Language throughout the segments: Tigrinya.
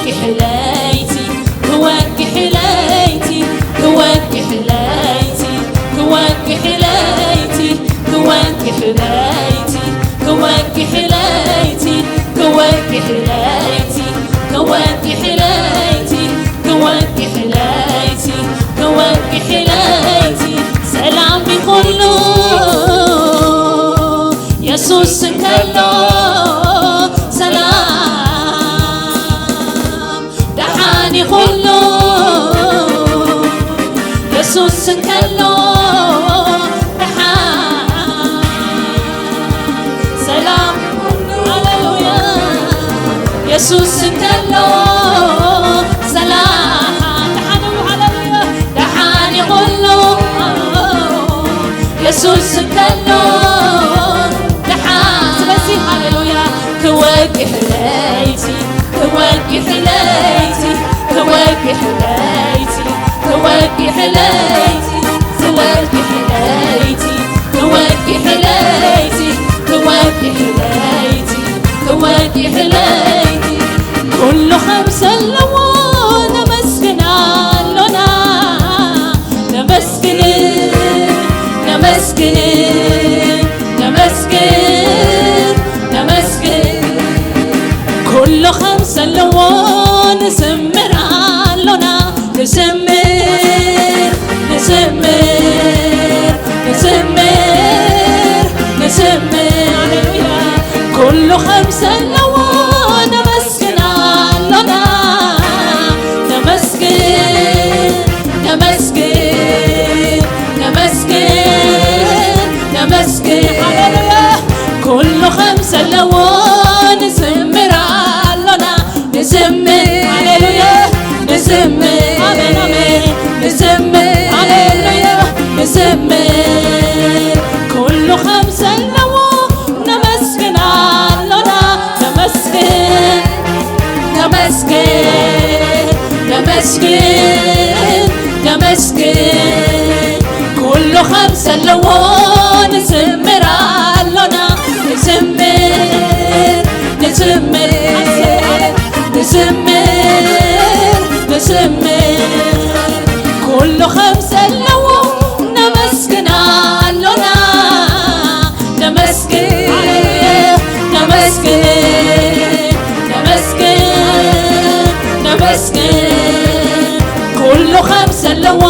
ክወቅሕ ለይቲ፣ ክወቅሕ ለይቲ፣ ክወቅሕ ለይቲ፣ ክወቅሕ ለይቲ፣ ክወቅሕ ለይቲ፣ ክወቅሕ ለይቲ፣ ክወቅሕ ለይቲ፣ ክወቅሕ ለይቲ፣ ክወቅሕ ለይቲ፣ ክወቅሕ ለይቲ፣ ሰላም ይኹሉ የሱስ እንከሎ ሰላም ደሓን ይኹሉ የሱስ እንከሎ ደሓን ሰላም ሃሌሉያ የሱስ እንከሎ ሰላም ደሓን እዩ ሃሌሉያ ደሓን ይኹሉ የሱስ እንከሎ ደሓን ስለዚ ሃሌሉያ ክወቅሕ ለይቲ ክወቅሕ ለይቲ ክወቅሕ ለይቲ ክወቅሕ ለይቲ ክወቅሕ ለይቲ ክወቅሕ ለይቲ ክወቅሕ ለይቲ ክወቅሕ ለይቲ ኩሉ ከም ዘለዎ ነመስግን ኣሎና ነመስግን ነመስግን ነመስግን ነመስግን ኩሉ ከም ዘለዎ ንዝምር ኣሎና ንዝምር ንዝምር ንዝምር ንዝምር ኩሉ ከም ዘለዎ ነመስግን ኣሎና ነመስግን ነመስግን ነመስግን ነመስግን ሃሌሉያ ኩሉ ከም ዘለዎ ንዝምር ኣሎና ንዝምር ሃሌሉያ ንዝምር ኣሜን ኣሜን ንዝምር ሃሌሉያ ንዝምር ኩሉ ከም ዘለዎ ነመስግን ኣሎና ነመስግን ነመስግን ነመስግን ነመስግን ኩሉ ከም ዘለዎ ንዝምር ኣሎና ንዝምር ንዝምር ንዝምር ንዝምር ኩሉ ከም ዘለዎ ነመስግን ኣሎና ነመስግን ነመስግን ነመስግን ነመስግን ኩሉ ከም ዘለዎ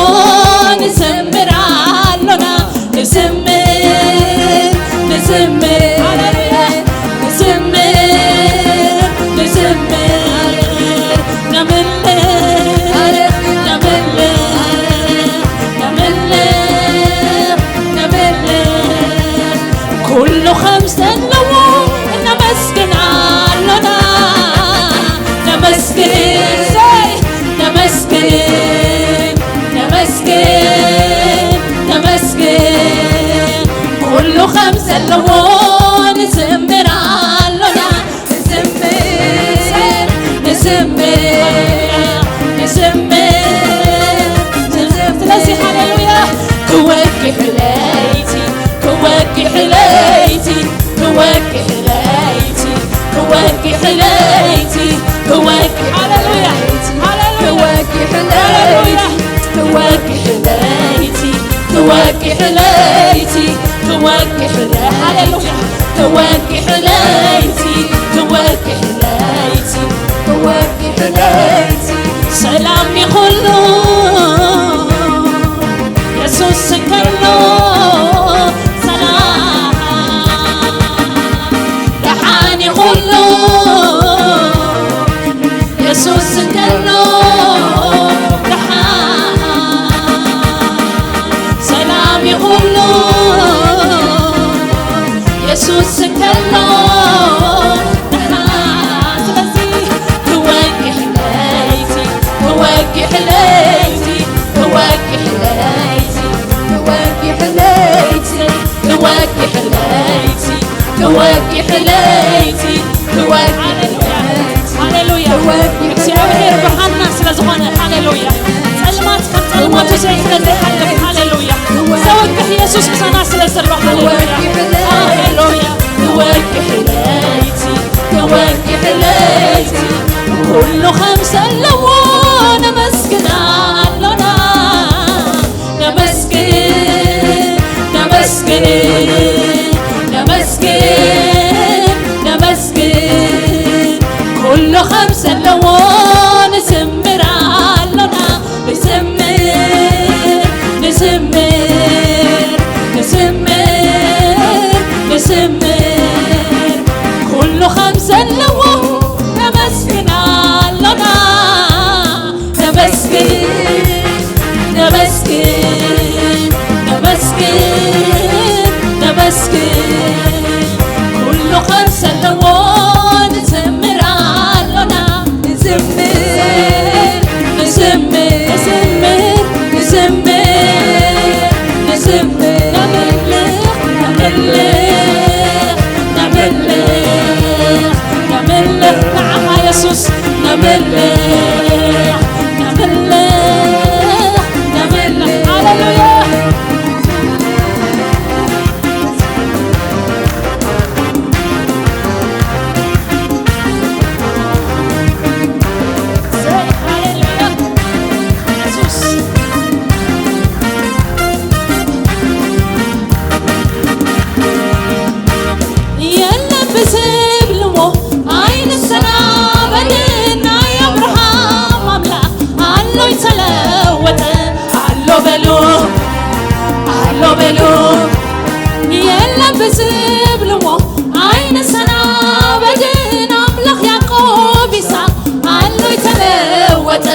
ንዘምር ኣሎና ንዝምር ንዝምር ሃሌሉያ ንዝምር ንዝምር ነምልኽ ነምልኽ ነምልኽ ነምልኽ ኩሉ ከም ዘለዎ ነመስግን ኣሎና ነመስግን ነመስግን ነመስግን ነመስግን ኩሉ ከም ዘለዎ ንዝምር ኣሎና ንዝምር ንዝምር ንዝምር ስለዚ ሃሌሉያ ክወቅሕ ለይቲ ክወቅሕ ለይቲ ክወቅሕ ለይቲ ክወቅሕ ለይቲ ክወቅሕ ሃሌሉያ ሃሌሉያ ክወቅሕ ለይቲ ክወቅሕ ለይቲ ክወቅሕ ለይቲ ክወቅሕ ለይቲ ሃሌሉያ ክወቅሕ ለይቲ ክወቅሕ ለይቲ ክወቅሕ ለይቲ ሰላም ይኹሉ የሱስ እንከሎ ሰላም ደሓን ይኹሉ የሱስ እንከሎ ደሓን ሰላም ይኹሉ የሱስ እንከሎ ደሓን ስለዚ ክወቅሕ ለይቲ ክወቅሕ ለይቲ ዘለዎ ንዝምር ኣሎና። ንዝምር፣ ንዝምር፣ ንዝምር፣ ንዝምር። ኩሉ ከም ዘለዎ ነመስግን ኣሎና። ነመስግን፣ ነመስግን፣ ነመስግን፣ ነመስግን። ኩሉ ከም ዘለዎ ንዝምር ኣሎና። ንዝምር፣ ንዝምር፣ ንዝምር፣ ንዝምር፣ ንዝምር። ነምልኽ፣ ነምልኽ፣ ነምልኽ፣ ነምልኽ። ንዓኻ የሱስ ነምልኽ፣ ነምልኽ፣ ነምልኽ። ሃሌሉያ። የለን ብዝብልዎ ኣይንሰናበድን። ናይ ኣብርሃም ኣምላኽ ኣሎ ይተለወጠ። ኣሎ በሉ፣ ኣሎ በሉ። የለን ብዝብልዎ ኣይንሰናበድን። ኣምላኽ ያዕቆብ ይስሐቅ ኣሎ ይተለወጠ።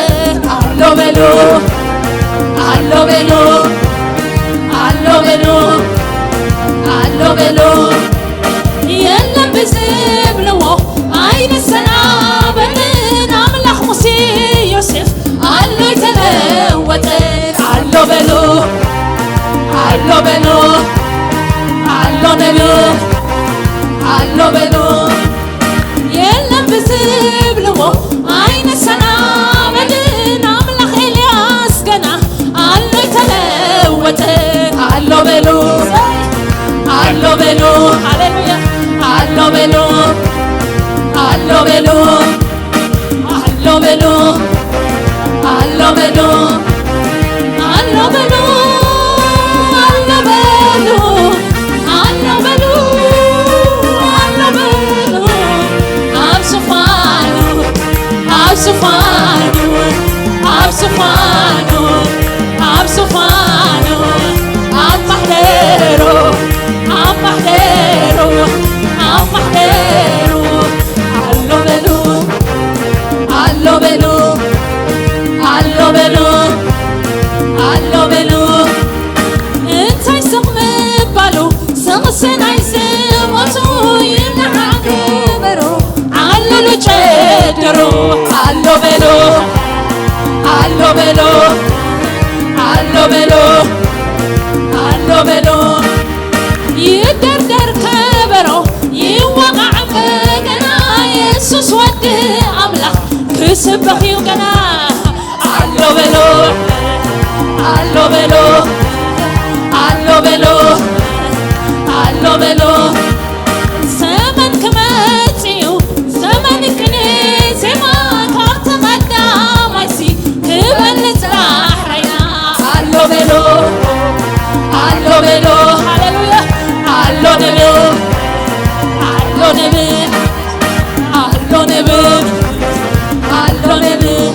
ኣሎ በሉ፣ ኣሎ በሉ፣ ኣሎ በሉ፣ ኣሎ በሉ። የለን ብዝብልዎ ኣይንሰናበድን። ኣምላኽ ሙሴ ዮሴፍ ኣሎ ይተለወጠ። ኣሎ በሉ፣ ኣሎ በሉ፣ ኣሎ በሉ፣ ኣሎ በሉ። የለን ብዝብልዎ ኣይንሰናበድን። ኣምላኽ ኤልያስ ገና ኣሎ ይተለወጠ። ኣሎ በሉ፣ ኣሎ በሉ፣ ሃሌሉያ። ኣሎ በሉ፣ ኣሎ በሉ፣ ኣሎ በሉ፣ ኣሎ በሉ፣ ኣሎ በሉ፣ ኣሎ በሉ፣ ኣሎ በሉ፣ ኣሎ በሉ። ኣብ ዝፋኑ፣ ኣብ ዝፋኑ፣ ኣብ ዝፋኑ፣ ኣብ ዝፋኑ፣ ኣብ ማሕደሩ፣ ኣብ ማሕደሩ፣ ኣብ ማሕደሩ። ኣሎ በሉ፣ ኣሎ በሉ፣ ኣሎ በሉ፣ ኣሎ በሉ። እንታይ ስቕ ምባሉ፣ ስቕሲ ናይ ዝሞቱ ይነዓቕ ከበሮ፣ ዓልሉ ጨደሩ። ኣሎ በሉ፣ ኣሎ በሉ፣ ኣሎ በሉ፣ ኣሎ በሉ። ይደርደር ከበሮ፣ ይወቓዕ በገና፣ የሱስ ወዲ ኣምላኽ ክስበኽ እዩ ገና። ኣሎ በሉ፣ ኣሎ በሉ፣ ኣሎ በሉ፣ ኣሎ በሉ። ዘመን ክመጽእ እዩ፣ ዘመን ቅኔ ዜማ ካብቲ ቀዳማይሲ ክበልጽ ዳሕራይና። ኣሎ በሉ፣ ኣሎ በሉ፣ ሃሌሉያ። ኣሎ ንብል፣ ኣሎ ንብል፣ ኣሎ ንብል፣ ኣሎ ንብል።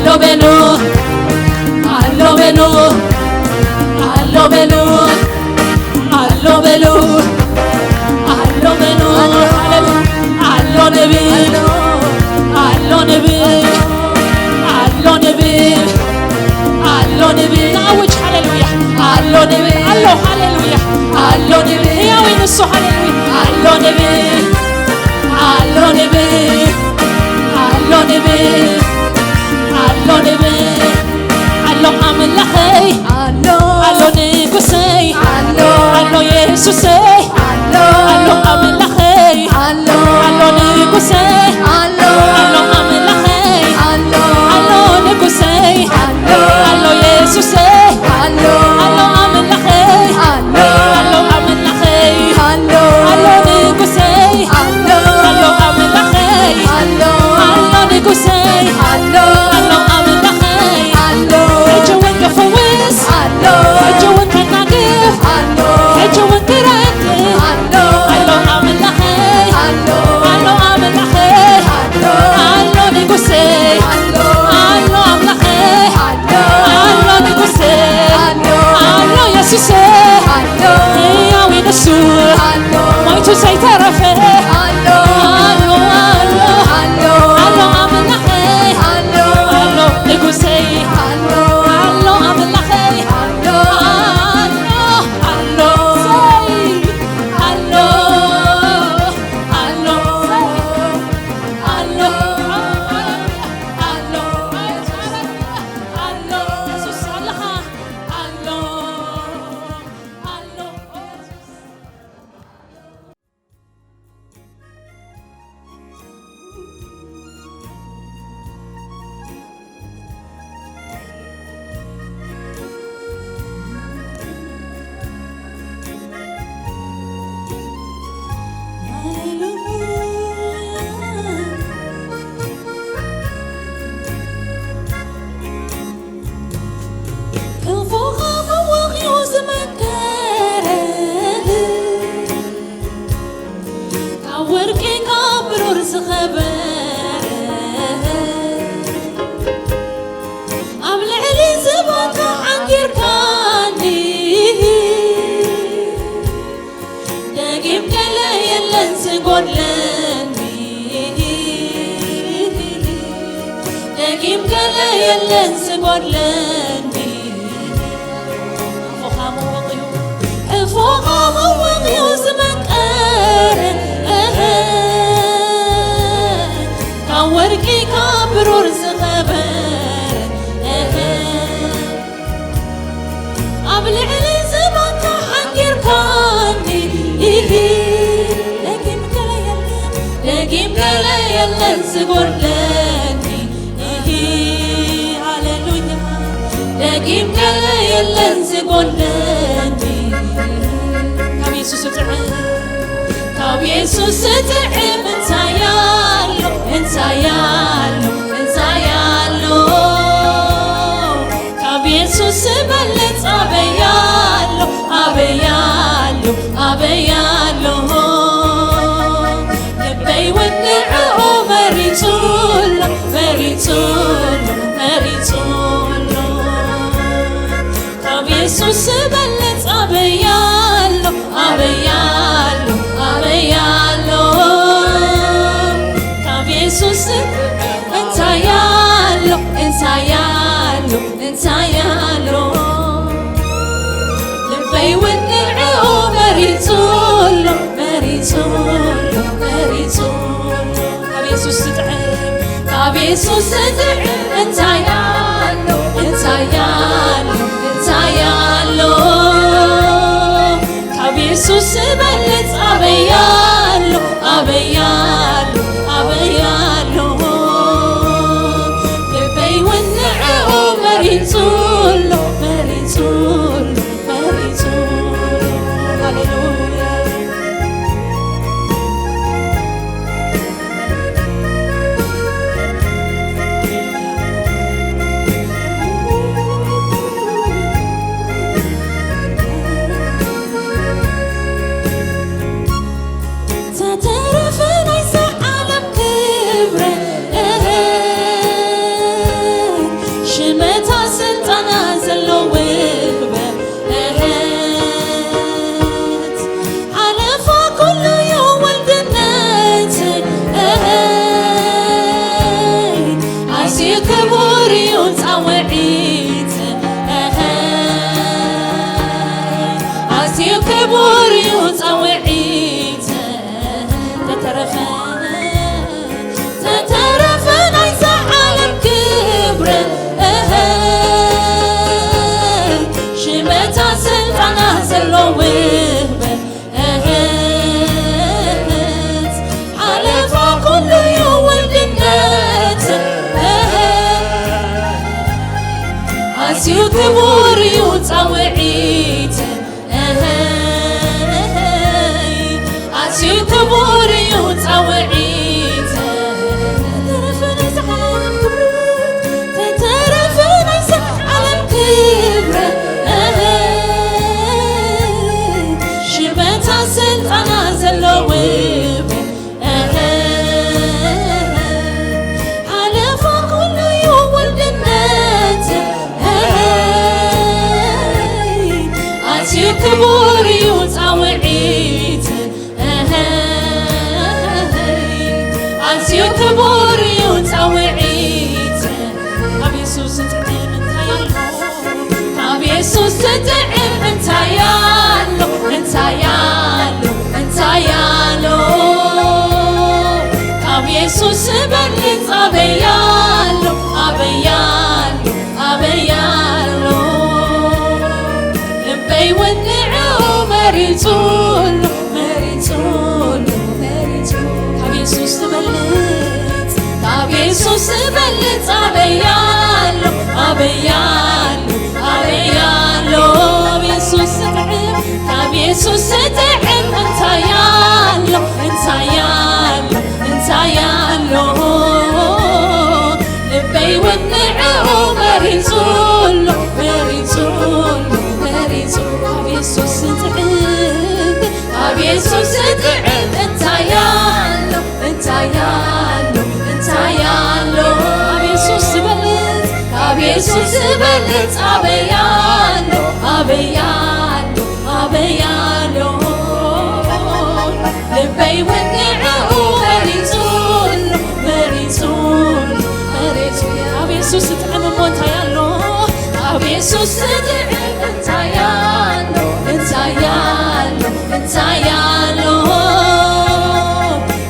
ኣሎ በሉ፣ ኣሎ በሉ፣ ኣሎ በሉ፣ ኣሎ በሉ፣ ኣሎ በሉ። ሃሌሉያ። ኣሎ ነቢይ፣ ኣሎ ነቢይ፣ ኣሎ ነቢይ፣ ኣሎ ነቢይ። ንኣውጅ። ሃሌሉያ። ኣሎ ነቢይ፣ ኣሎ። ሃሌሉያ። ኣሎ ነቢይ፣ ህያው እዩ ንሱ። ሃሌሉያ። ኣሎ ነቢይ፣ ኣሎ ነቢይ፣ ኣሎ ነቢይ፣ ኣሎ ነቢይ። ኣሎ ኣምላኸይ፣ ኣሎ፣ ኣሎ ንጉሰይ፣ ኣሎ፣ ኣሎ የሱሰይ፣ ኣሎ፣ ኣሎ ኣምላኸይ፣ ኣሎ፣ ኣሎ ንጉሰይ፣ ኣሎ፣ ኣሎ ኣምላኸይ፣ ኣሎ፣ ኣሎ ንጉሰይ፣ ኣሎ፣ ኣሎ የሱሰይ፣ ኣሎ፣ ኣሎ ኣምላኸይ፣ ኣሎ፣ ኣሎ ኣምላኸይ፣ ኣሎ፣ ኣሎ ንጉሰይ፣ ኣሎ፣ ኣሎ ኣምላኸይ፣ ኣሎ፣ ኣሎ ንጉሰይ፣ ኣሎ፣ ኣሎ ኣምላኸይ፣ ኣሎ፣ ሕጂ እውን ክፍውስ፣ ኣሎ፣ ሕጂ እውን ከናግፍ፣ ኣሎ፣ ሕጂ እውን ክረድእ፣ ኣሎ፣ ኣሎ ኣምላኸይ፣ ኣሎ፣ ኣሎ ኣምላኸይ፣ ኣሎ፣ ኣሎ ንጉሰይ፣ ኣሎ፣ ኣሎ ኣምላኸይ፣ ኣሎ፣ ኣሎ ንጉሰይ፣ ኣሎ፣ ኣሎ የሱሰይ፣ ኣሎ፣ ህያው ንሱ፣ ኣሎ፣ ሞይቱ ዘይተረፈ፣ ኣሎ፣ ኣሎ፣ ኣሎ፣ ኣሎ ኣምላኸይ፣ ኣሎ፣ ኣሎ ንጉሰይ፣ ኣሎ፣ ኣሎ ኣምላኸይ፣ ኣሎ፣ ኣሎ፣ ኣሎ፣ ኣሎ፣ ኣሎ፣ ኣሎ፣ የሱስ ኣለኻ፣ ኣሎ፣ ኣሎ፣ ክፉኻ ምውቕ እዩ ዝመከረኒ፣ ካብ ወርቂ ካብ ብሩር ዝኸበረ፣ ኣብ ልዕሊ ዝባካ ዓንጊርካኒ። ደጊም ገለ የለን ዝጎድለኒ፣ ደጊም ገለ የለን ዝጎድለኒ። ኣፉኻ ምውቕ እዩ፣ ዕፎኻ ምውቕ እዩ ዝመቀረ፣ ካብ ወርቂ ካብ ብሩር ዝኸበረ፣ ኣብ ልዕሊ ዝባካ ሓንጊርካኒ፣ ኢሂ፣ ደጊም ገለ የለን፣ ደጊም ገለ የለን ዝጎድለኒ፣ ኢሂ፣ ሃሌሉያ፣ ደጊም ገለ የለን ዝጎድለኒ። ካብ የሱስ ዝጥዕም፣ ካብ የሱስ ዝጥዕም እንታይ ኣሎ፣ እንታይ ኣሎ፣ እንታይ ኣሎ? ካብ የሱስ ዝበልጽ ኣበይ ኣሎ፣ ኣበይ ኣሎ፣ ኣበይ ኣሎ? ልበይ እውን ንዕኡ መሪጹ ኣሎ፣ መሪጹ ኣሎ፣ መሪጹ ኣሎ። ካብ የሱስ ዝበልጽ ኣበይ ኣሎ፣ ኣበይ ኣሎ፣ ኣበይ ኣሎ? ካብ የሱስ እንታይ ኣሎ፣ እንታይ ኣሎ፣ እንታይ ኣሎ? ልበይ እውን ንዕኡ መሪጹ ኣሎ፣ መሪጹ ኣሎ፣ መሪጹ ኣሎ። ካብ የሱስ ዝጥዕም፣ ካብ የሱስ ዝጥዕም እንታይ ኣሎ፣ እንታይ ኣሎ፣ እንታይ ኣሎ? ካብ የሱስ ዝበልጽ ኣበይ ኣሎ፣ ኣበይ ኣሎ፣ ኣበይ ኣሎ? ልበይ እውን ንዕኡ መሪጹ ኣሎ፣ መሪጹ ኣሎ፣ መሪጹ ኣሎ። ሃሌሉያ። ክቡር እዩ ጻውዒት፣ እህ፣ ኣዝዩ ክቡር እዩ ጻውዒት። ተተረፈ፣ ተተረፈ ናይዛ ዓለም ክብሪ፣ እህ፣ ሽመታ ስልጣና ዘሎ ውህበት፣ እህ፣ ሓለፋ ኩሉ እዩ ውልድነት፣ እህ፣ ኣዝዩ ክቡር እዩ ጻውዒት፣ እህ፣ ኣዝዩ ክቡር እዩ ጻውዒት። ተተረፈ ናይዛ ዓለም ክብሪ፣ ተተረፈ ናይዛ ዓለም ክብሪ፣ እህ፣ ሽመታ ስልጣና ዘለዎ፣ እህ፣ ሓለፋ ኩሉ እዩ ውልድነት፣ እህ፣ ኣዝዩ ክቡር እዩ ጻውዒት፣ እህ፣ ኣዝዩ ክቡር እዩ ጻውዒት። ካብ የሱስ ዝጥዕም እንታይ ኣሎ? ካብ የሱስ ዝጥዕም እንታይ ኣሎ? እንታይ ኣሎ? እንታይ ኣሎ? ካብ የሱስ ዝበልጽ ኣበይ ኣሎ? ኣበይ ኣሎ? ኣበይ ኣሎ? ልበይ እውን ንዕኡ መሪጹ ኣሎ፣ መሪጹ ኣሎ፣ መሪጹ። ካብ የሱስ ዝበልጽ፣ ካብ የሱስ ዝበልጽ ኣበይ ኣሎ? ኣበይ ኣሎ? ኣበይ ኣሎ? ካብ የሱስ ዝጥዕም፣ ካብ የሱስ ዝጥዕም እንታይ ኣሎ? እንታይ ኣሎ? እንታይ ኣሎ? ልበይ እውን ንዕኡ መሪጹ ኣሎ፣ መሪጹ ኣሎ፣ መሪጹ። ካብ የሱስ ዝጥዕም፣ ካብ የሱስ ዝጥዕም እንታይ ኣሎ? እንታይ ኣሎ? እንታይ ኣሎ? ካብ የሱስ ዝበልጽ፣ ካብ የሱስ ዝበልጽ ኣበይ ኣሎ? ኣበይ ኣሎ? ኣበይ ኣሎ? ልበይ እውን ንዕኡ መሪጹ ኣሎ፣ መሪጹ ኣሎ፣ መሪጹ። ኣብ የሱስ ዝጥዕም እሞ እንታይ ኣሎ? ኣብ የሱስ ዝጥዕም እንታይ ኣሎ? እንታይ ኣሎ? እንታይ ኣሎ?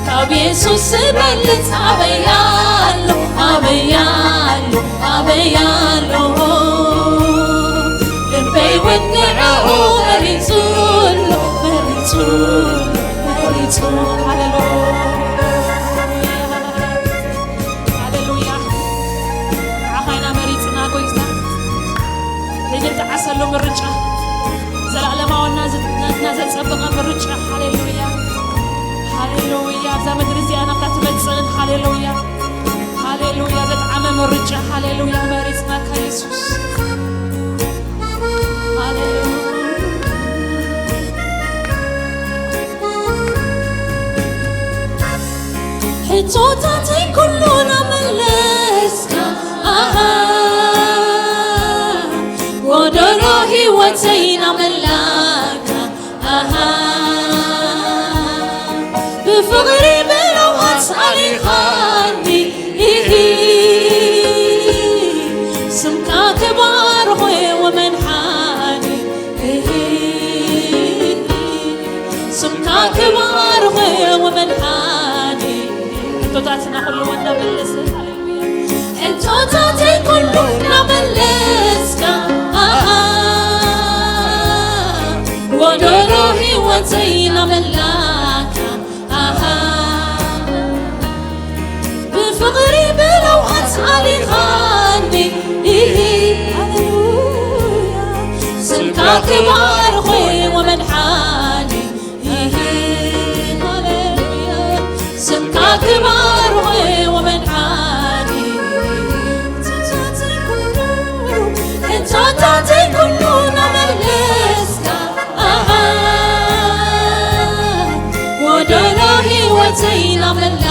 ካብ የሱስ ዝበልጽ ኣበይ ኣሎ? ኣበይ ኣሎ? ኣበይ ኣሎ? ልበይ እውን ንዕኡ መሪጹ ኣሎ፣ መሪጹ ኣሎ፣ መሪጹ። ሃሌሉያ፣ ሃሌሉያ። ንዓኻ ኢና መሪጽና ጎይታ። ዘይንጠዓሰሉ ምርጫ፣ ዘላለማውና ዝ-፣ ናትና ዘጸበቐ ምርጫ። ሃሌሉያ፣ ሃሌሉያ። ኣብዛ ምድሪ እዚኣ ናብታ ትመጽእን፣ ሃሌሉያ፣ ሃሌሉያ። ዘጥዓመ ምርጫ፣ ሃሌሉያ። መሪጽናካ የሱስ። ሃሌሉያ። ሕቶታተይ ኩሉ ናመለስካ፣ ኣሃ፣ ጎደሎ ህይወተይ ናመላካ፣ ኣሃ፣ ብፍቕሪ ብለውሃት ኣሊኻኒ፣ ኢሂ፣ ስምካ ክባርኾ ወመድሓኒ፣ ኢሂ፣ ስምካ ክባርኾ ወመድሓኒ። ሕቶታትና ኩሉ እናመለሰ፣ ሃሌሉያ። ሕቶታተይ ኩሉ እናመለስካ፣ ኣሃ፣ ጎደሎ ህይወተይ እናመላካ፣ ኣሃ፣ ብፍቕሪ ብለውሃት ኣሊኻኒ፣ ኢሂ፣ ሃሌሉያ፣ ስምካ ክባርኾ ወመድሓኒ፣ ኢሂ፣ ሃሌሉያ፣ ስምካ ክባርኾ ወመድሓኒ። ሕቶታተይ ኩሉ፣ ሕቶታተይ ኩሉ ናመለስካ፣ ኣሃ፣ ጎደሎ ህይወተይ ናመላካ፣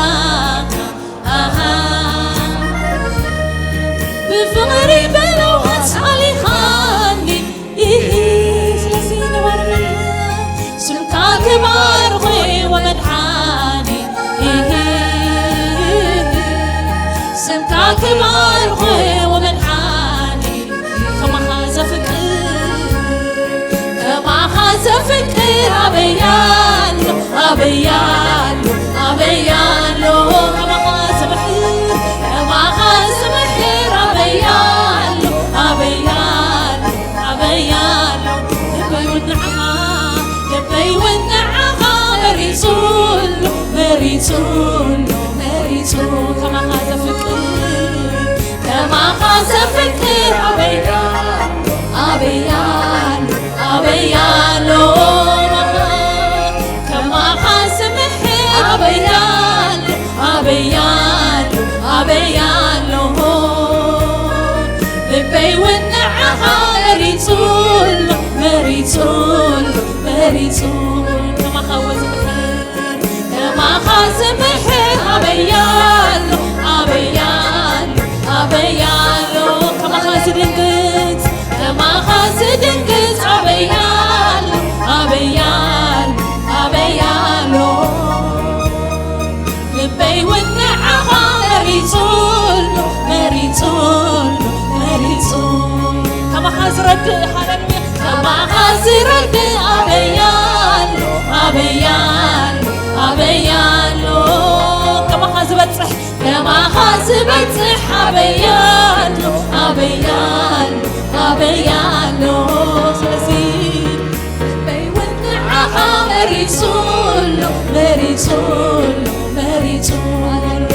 ኣሃ፣ ብፍቕሪ ብለውሃት ኣሊኻኒ፣ ኢሂ፣ ስለዚ ንባርኽ ስምካ ክባርኽ ወመድሓኒ፣ ኢሂ፣ ስምካ ክባርኽ ኣበያሎ ከማኻ ዝምሕር፣ ከማኻ ዝምሕር ኣበያሎ፣ ኣበያሎ፣ ኣበያሎ። ልበይ እውን ንዓኻ፣ ልበይ እውን ንዓኻ መሪጹ ኣሎ፣ መሪጹ ኣሎ፣ መሪጹ። ከማኻ ዘፍቅር፣ ከማኻ ዘፍቅር ኣበያሎ፣ ኣበያሎ፣ ኣበያሎ። ከማኻ ዝምሕር ኣበያሎ፣ ኣበያሎ፣ ኣበያሎ። ልበይ እውን ንዓኻ መሪጹ ኣሎ፣ መሪጹ ኣሎ፣ መሪጹ። ከማኻ ወዝምሕር፣ ከማኻ ዝምሕር ኣበያሎ፣ ኣበያሎ፣ ኣበያሎ። ከማኻ ዝድንግጽ፣ ከማኻ ዝድንግጽ ኣበያሎ፣ ኣበያሎ፣ ኣበያሎ። ልበይ እውን ንዓኻ መሪጹ ኣሎ፣ መሪጹ ኣሎ፣ መሪጹ። ከማኻ ዝረድእ፣ ሃሌሉያ። ከማኻ ዝረድእ ኣበያሎ፣ ኣበያሎ፣ ኣበያሎ። ከማኻ ዝበጽሕ፣ ከማኻ ዝበጽሕ ኣበያሎ፣ ኣበያሎ፣ ኣበያሎ። ስለዚ ልበይ እውን ንዓኻ መሪጹ ኣሎ፣ መሪጹ ኣሎ፣ መሪጹ ኣሎ።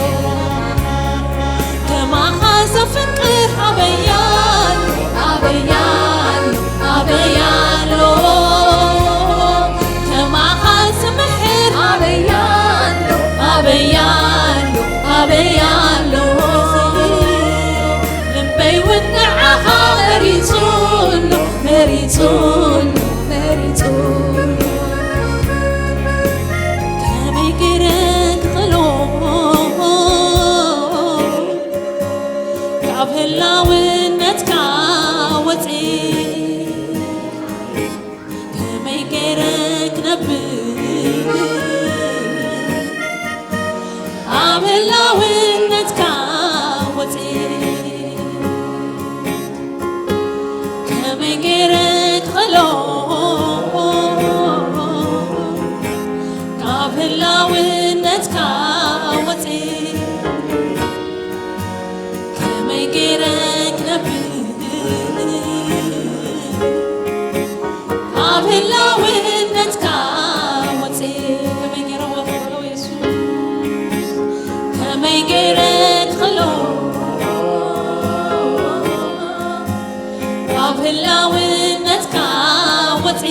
ከማኻ ዘፍቅር ኣበያሎ፣ ኣበያሎ፣ ኣበያሎ። ከማኻ ዝምሕር ኣበያሎ፣ ኣበያሎ፣ ኣበያሎ። ልበይ እውን ንዓኻ መሪጹ ኣሎ፣ መሪጹ ኣሎ፣ መሪጹ ኣሎ። ከመይ ገይረ ክኽእሎ ካብ ህላውነትካ ወጺ፣ ከመይ ገይረ ክነብር ኣብ ህላውነትካ ወጺ፣ ከመይ ገይረ ክኽእሎ ካብ ህላውነትካ ወጺ፣ ከመይ ገይረ ክነብር ኣብ ህላውነትካ ወጺ፣ ከመይ ገይረ ወፈሮ የሱስ፣ ከመይ ገይረ ክኽእሎ ካብ ህላውነትካ ወጺ፣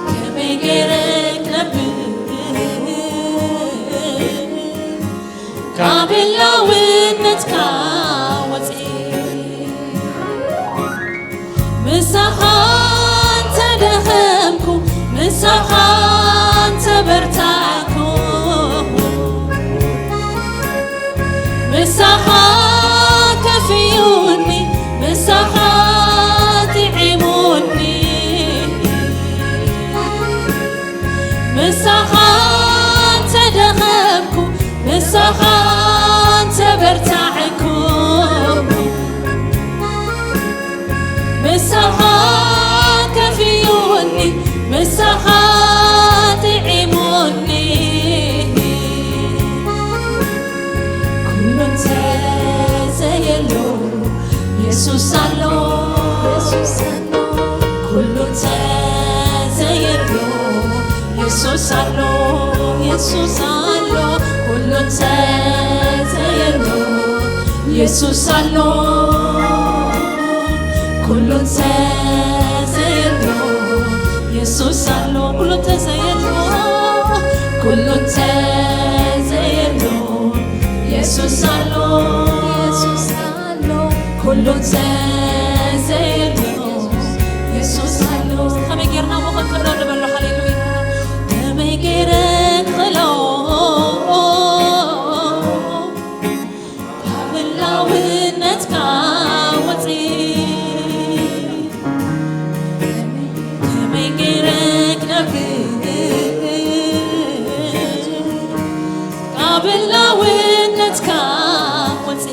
ከመይ ገይረ ክነብር ካብ ህላውነትካ ወጺ፣ ምሳኻ እንተ ደኸምኩ፣ ምሳኻ እንተ በርታዕኩ፣ ምሳኻ ከፍዩኒ፣ ምሳኻ ጥዒሙኒ፣ ምሳኻ እንተ ደኸምኩ፣ ምሳኻ እንተ በርታዕኩ፣ ምሳኻ ከፍዩኒ፣ ምሳኻ ጥዒሙኒ። ኩሉ እንተዘየሎ የሱስ ኣሎ፣ የሱስ ኣሎ። ኩሉ እንተዘየሎ የሱስ ኣሎ፣ የሱስ ኣሎ። ኩሉ እንተዘየሎ የሱስ ኣሎ። ኩሉ እንተዘየሎ የሱስ ኣሎ። ኩሉ እንተዘየሎ፣ ኩሉ እንተዘየሎ የሱስ ኣሎ፣ የሱስ ኣሎ። ኩሉ እንተዘየሎ የሱስ ኣሎ። ከመይ ጌርና እሞ ክንክእሎ ንበሎ። ሃሌሉያ። ከመይ ገይረ ክኽእሎ ካብ ህላውነትካ ወጺ፣ ከመይ ገይረ ክነብር ካብ ህላውነትካ ወጺ፣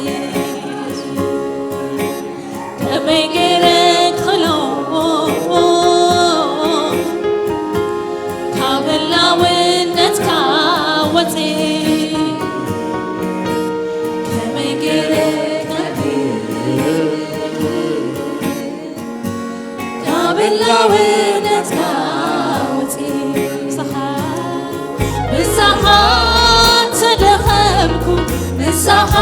ላውነትካ ውፅእ። ምሳኻ፣ ምሳኻ ተደኸምኩ፣ ምሳኻ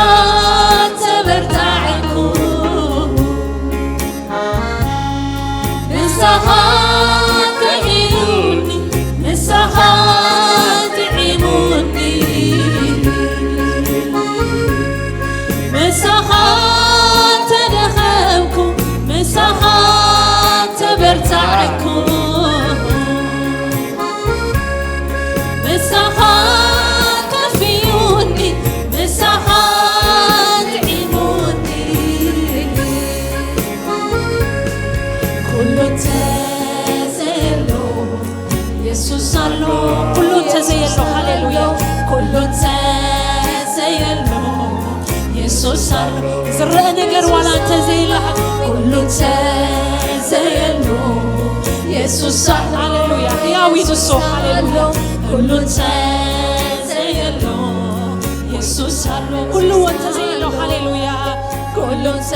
ተበርታዕኩ። ምሳኻ ከፊኡኒ፣ ምሳኻ ጥዒሙኒ። ምሳኻ ተደኸምኩ፣ ምሳኻ ተበርታዕኩ። ምሳኻ ከፊኡኒ፣ ምሳኻ ጥዒሙኒ። ኩሉ እንተዘየሎ የሱስ ኣሎ። ኩሉ እንተዘየሎ፣ ሃሌሉያ። ኩሉ እንተዘየሎ የሱስ ኣሎ። ዝረአ ነገር ዋላ እንተዘየሎ፣ ኩሉ እንተዘየሎ የሱስ ኣሎ። ሃሌሉያ። ሕያው እዩ ንሱ። ሃሌሉያ። ኩሉ እንተዘየሎ የሱስ ኣሎ። ኩሉ እንተዘየሎ፣ ሃሌሉያ። ኩሉ እንተ